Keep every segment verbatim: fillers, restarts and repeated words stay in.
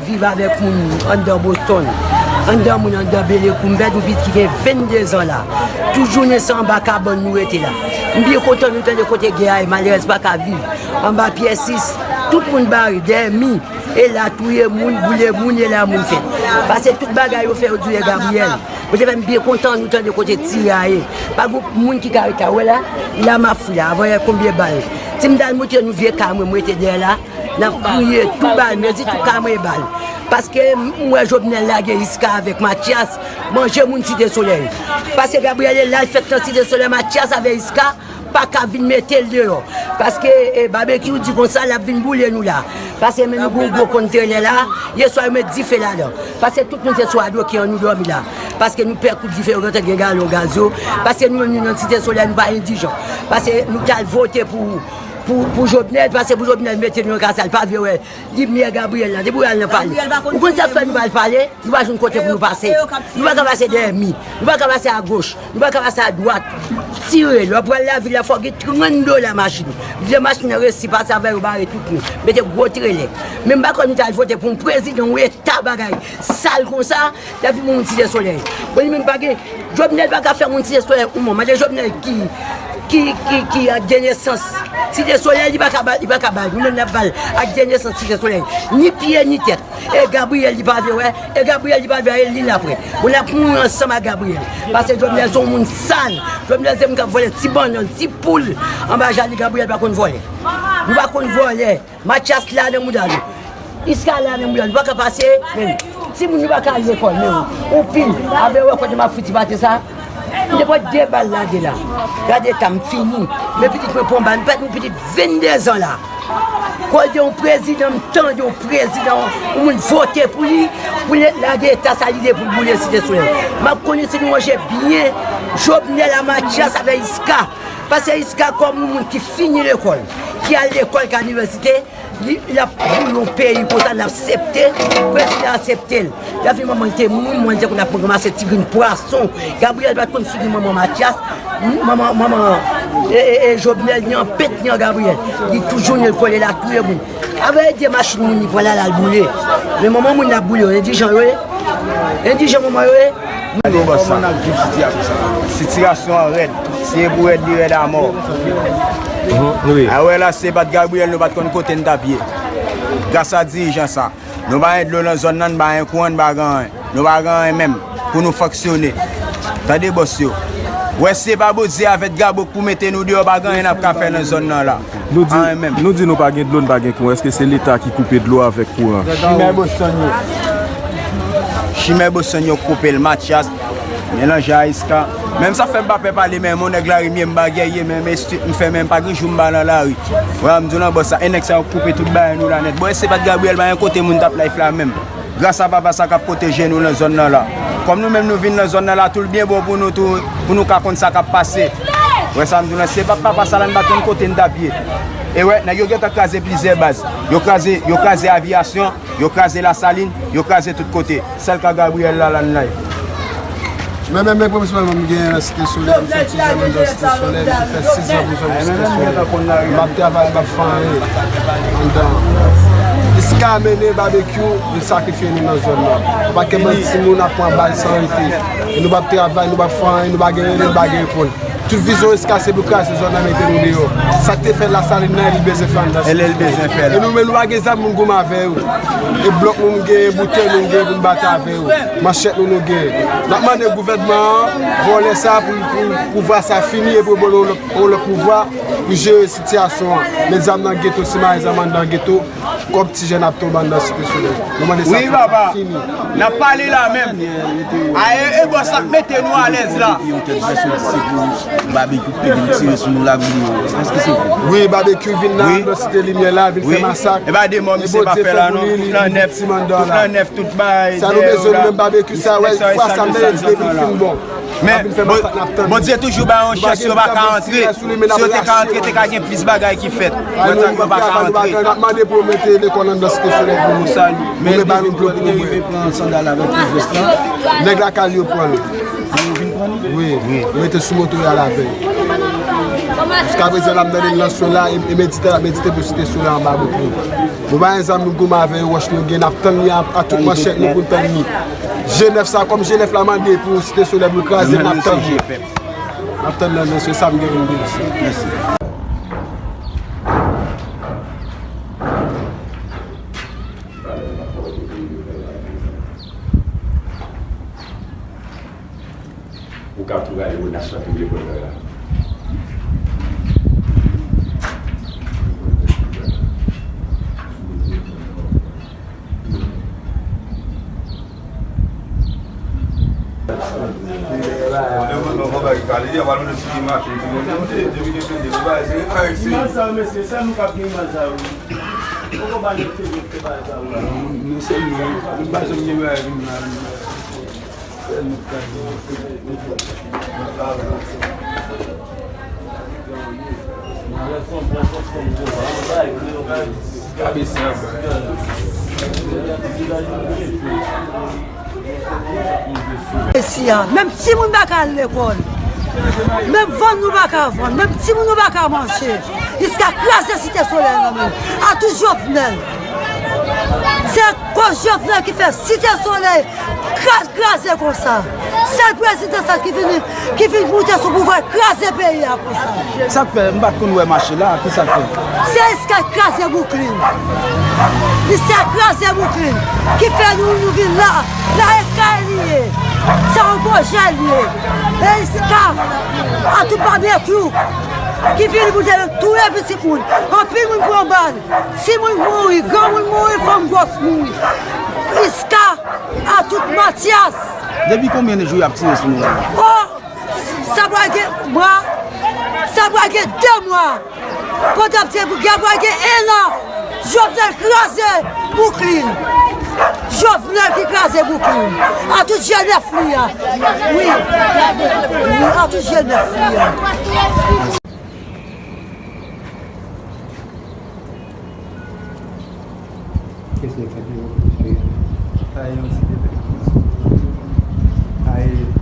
Viv avèk moun anndan Boston, anndan moun anndan Bele kou m pèdi yon pitit ki gen venndezan la. Tout jounen se anba kabann nou rete la. M byen kontan nou tande kote gè a ye, malerèz pa ka viv. Anba pyè sis, tout moun bare, dèmi, e la touye moun, boule moun, e la moun fèt. Pase tout bagay yo fè yo touye Gabriyèl. Mwen te fè m byen kontan nou tande kote tire a ye. Pa gen moun ki ka rete a. Wè la, la m ap fou la, avanyè konbyen bal. Si m t al montre nou vye kay mwen, mwen rete dèyè la, n ap kriye, tout bal, mezi tout kay mwen e bal. Paske m wè Jovenel lage Iska avèk Mathias manje moun Site Solèy. Paske Gabriyèl e la l fèt nan Site Solèy, Mathias avèk Iska pa ka vin mete l deyò. Paske e, Babekyou di konsa l ap vin boule nou la. Paske men nou gen yon gwo konn trelè la, yèswa yo met dife ladan. Paske tout moun se sou adwoke an nou dòmi la. Paske nou pè kout dife yo gentan gen galon gaz yo. Paske nou menm nou nan Site Solèy nou pa endijan. Paske nou t al vote pou, pou, pou Jovenel, paske pou Jovenel mete nou nan kasa l pa vle wè limyè Gabriyèl la. Depi w al nan pale. Ou konn sa k fè nou pa al pale? Nou pa jwenn kote pou nou pase. Nou pa ka pase dèyè mi. Nou pa ka pase agoch. Nou pa ka pase adwat. Tire. Lè w pral lavil la, fò w gen trant dola machin. Lè machin nan resi pase avè yo bare tout moun. Mete gwo trelè. Men m pa kwè nou t al vote pou yon prezidan, yon eta bagay sal konsa, l ap vin moun Site Solèy. Bon, li menm pa gen, Jovenel pa ka fè moun Site Solèy yon moun. Mande Jovenel ki, ki, ki, ki ak de nesans Site Solèy, li pa ka ba, li pa ka ba. Nou menm n ap ba l ak de nesans Site Solèy. Ni pye, ni tèt. E Gabriyèl li pa vle wè, e Gabriyèl li pa vle wè, e li n ap wè. Bon, n ap mouri ansanm ak Gabriyèl. Paske Jovenel se yon moun sal. Jovenel se moun k ap vòlè ti bannann, ti poul. Anba jali Gabriyèl pa konn vòlè. Nou pa konn vòlè. Mathias la nan mouda nou. Iska la nan mouda nou. Nou pa ka pase, men. Timoun nou pa ka al lekòl, men. Ou pil. Avè wè kote m ap fouti pate sa. M te pran de bal lage la. Gade eta m fini. Men pitit mwen pran bal. M pèdi yon pitit venndezan la. Kote yon prezidan, m tande yon prezidan, yon moun vote pou li, pou li lage eta sa li de pou l boule Site Solèy. M ap konnen si nou ranje byen Jovenel a Mathias avè Iska. Paske Iska kòm yon moun ki fini lekòl, ki al lekòl, ki al inivèsite, li, l ap boule yon peyi konsa, n aksepte, prezidan aksepte l. Lè vin manman l te mouri, manman l te konn ap ranmase ti grenn pwason. Gabriyèl pa t konn figi manman Mathias, manman, manman, e, e, e Jovenel, ni an pent, ni an Gabriyèl. Li toujou ni l kole la, touye moun. Avè de machin moun li pran la, l al boule. Men manman moun n ap boule yo, endijan yo ye. Endijan manman yo ye. Gade kòman n ap viv sitiyasyon sa. Sitiyasyon an rèd. Si e pou rèd, li rèd amò. Mhm, wi. A wè la, si se pa t Gabriyèl, nou pa t konn kote n t ap ye. Gras a dirijan sa. Nou pa gen dlo nan zòn nan, nou pa gen kouran, nou pa gen anyen. Nou pa gen anyen menm pou nou fonksyone. Tande bòs yo. Wè si se pa Bondye avèk Gabo k pou mete nou deyò, pa gen anyen n ap ka fè nan zòn nan la. Nou di, anyen menm. Nou di nou pa gen dlo, nou pa gen kouran. Èske se Leta ki koupe dlo avèk kouran? Chimè Boston yo. Chimè Boston yo koupe l, Mathias. Melanje a Iska. Menm sa fè m pa pè pale, men mon nèg lari m ye, m pa gèye, men m estrik, m fèmen, m pa gen jou m pa nan lari. Wè, m di w nan bòs sa, e nèg sa yo koupe tout bagay nou la nèt. Bon, e se pa t Gabriyèl, pa gen kote moun t ap life la menm. Gras a papa sa k ap pwoteje nou nan zòn nan la. Kòm nou menm nou vin nan zòn nan la, tou l byen bon pou nou tou, pou nou ka konn sa k ap pase. Wè sa m di w lan, se pa t papa sa la, n pa t konn kote n t ap ye. E wè, nèg yo gentan kraze plizyè baz. Yo kraze, yo kraze aviyasyon. Yo kraze Lasalin, yo kraze tout kote. Sèl ka Gabriyèl la, la n lay. Men, men, men, prensipalman, m genyen nan Site Solèy, m se yon ti jèn anndan Site Solèy, m te fè sis zan prizon nan Site Solèy. M ap travay, m ap fè anyen anndan. Iska mennen Babekyou, vin sakrifye nou nan zòn nan. Pakèt bann timoun ap pran bal san rete. E nou p ap travay, nou p ap fè anyen, nou pa gen rele, nou pa gen reponn. Tout vizyon Iska se pou kraze zòn nan, mete nou deyò. Sa k te fè Lasalin nan, e li bezwen fè anndan Site Solèy. E nou menm, nou pa gen zam pou n goumen avè yo. E blòk nou, nou gen, e boutèy nou, nou gen pou n bat avè yo. Manchèt nou, nou gen. N ap mande gouvènman an, vòlè sa pou, pou pouvwa sa fini, e pou yo ba l yon lòt, yon lòt pouvwa pou jere sitiyasyon an. Met zam nan geto, simaye zam anndan geto. Kòb ti jèn ap tonbe anndan Site Solèy. Nou mande sa fini. Wi, papa. N ap pale la menm. A, e, e bòs la k mete nou alèz la. Yon tèt vè sou di se pou Babekyou k te vin tire sou nou la, boule yo. Èske se vre? Wi, Babekyou vin nan anndan Site Limyè la, vin fè masak. E pa de mò misye pa fè la non. Tout nan nèf, tout nan nèf, tout bagay. Sa nou bezwen nou menm Babekyou sa, wè, fwa sa m nan di depi l fin bon. Men, Bondye toujou bay yon chans, yo pa ka antre. Si yo te ka antre, te ka gen plis bagay ki fèt. Mwen sa, yo pa ka antre. N ap mande pou yo mete lekòl anndan Site Solèy pou nou. Pou nou ba nou dlo pou nou bwè. Nèg lakay yo pran l. Wi, yo mete sou moto y al avè l. Jiskaprezan, n ap tande l nan swen la, e, e meditè l ap medite pou Site Solèy anba bout li. Nou pa gen zam, nou goumen avè yo, wòch nou gen, n ap tann li a, a tout manchèt nou pou n tann li. G nèf sa, kòm G nèf la mande pou Site Solèy pou l kraze, n ap tann li. N ap tann li nan swen, sa m gen pou m di w. Mèsi. Ou ka tou rale Ronas la pou lekòl la. Imaj sa yo, mesye, sèl nou k ap gen imaj sa yo. Poko ba nou se, se bagay sa yo. Nou sèl nou, nou pa janm gen bagay vin la. Isi a, menm timoun pa ka al lekòl. Menm vann nou pa ka vann. Menm timoun nou pa ka manje. Jiska kraze Site Solèy nan men. A tout Jovenel. Se akoz Jovenel ki fè Site Solèy kra-, kraze konsa. Sèl prezidan sa ki vini, ki vin moute sou pouvwa, kraze peyi a konsa. Sa k fè m pa t konn wè mache la, ki sa k fè? Se Iska k kraze Bouklin. Iska k kraze Bouklin. Ki fè nou, nou vin la. La e kay li ye. Sa yon pwojè li ye. E Iska, a tout pa byen klou. Ki vin pou te touye pitit moun. Anpil moun pran bal. Timoun mouri, granmoun mouri, fanm gwòs mouri. Iska a tout Matyas. Depi konbyen de jou y ap tire sou nou? Oh, sa pral gen mwa, sa pral gen de mwa. Pandan ap tire pou gè pral gen en an. Jovenel kraze Bouklin. Jovenel ki kraze Bouklin. A tout G nèf li a. Wi. Wi, a tout G nèf li a. Kèsyon sa ki yon konsèy. Sa e yon ti debè. Sa e yon konsèy.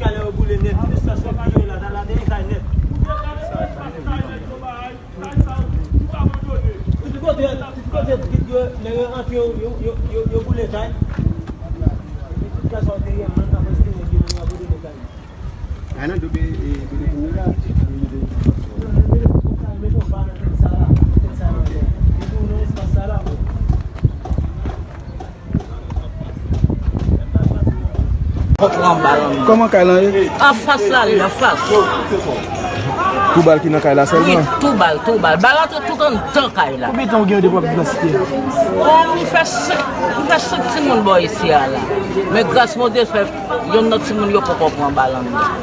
Talè yo boule nèt, tout espas yo piye la, la, la, dèyè kay nèt. Tout kote, tout kote, yo, lè yo antre, yo, yo, yo, yo, yo boule kay. Tout kay sa yo te ye, moun ta konsidere ke yo abandone kay. Ay nan dobe, e, dobe kounye la. Kòman kay lan ye? Anfas la, li anfas. Tou bal ki nan kay la sèlman? Wi, tou bal, tou bal. Bal antre tout anndan kay la. Konbyen tan ou gen depi w ap viv nan site a? Oh, m fè senk, m fè senk timoun bò isi a la. Men gras Bondye fè, yonn nan timoun yo poko pran bal anndan.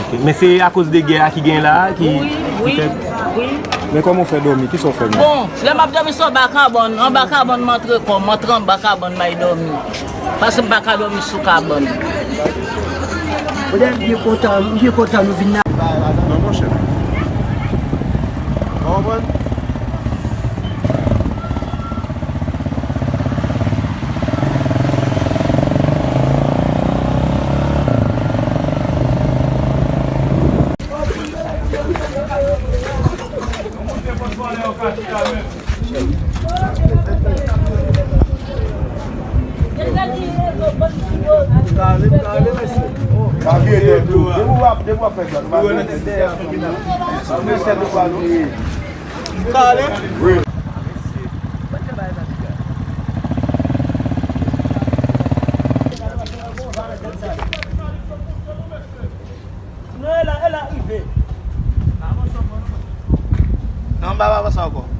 Ok. Men se akoz de gè a ki gen la a ki, wi, ki fè. Wi. Men kòman w fè dòmi? Kisa w fè menm? Bon, lè m ap dòmi se anba kabann, anba kabann m antre kò m, m antre anba kabann m al dòmi. Paske m pa ka dòmi sou kabann. Kote m byen kontan, m byen kontan nou vin la. Non, monchè. Ou konprann? Non, m pa pa fè sa ankò.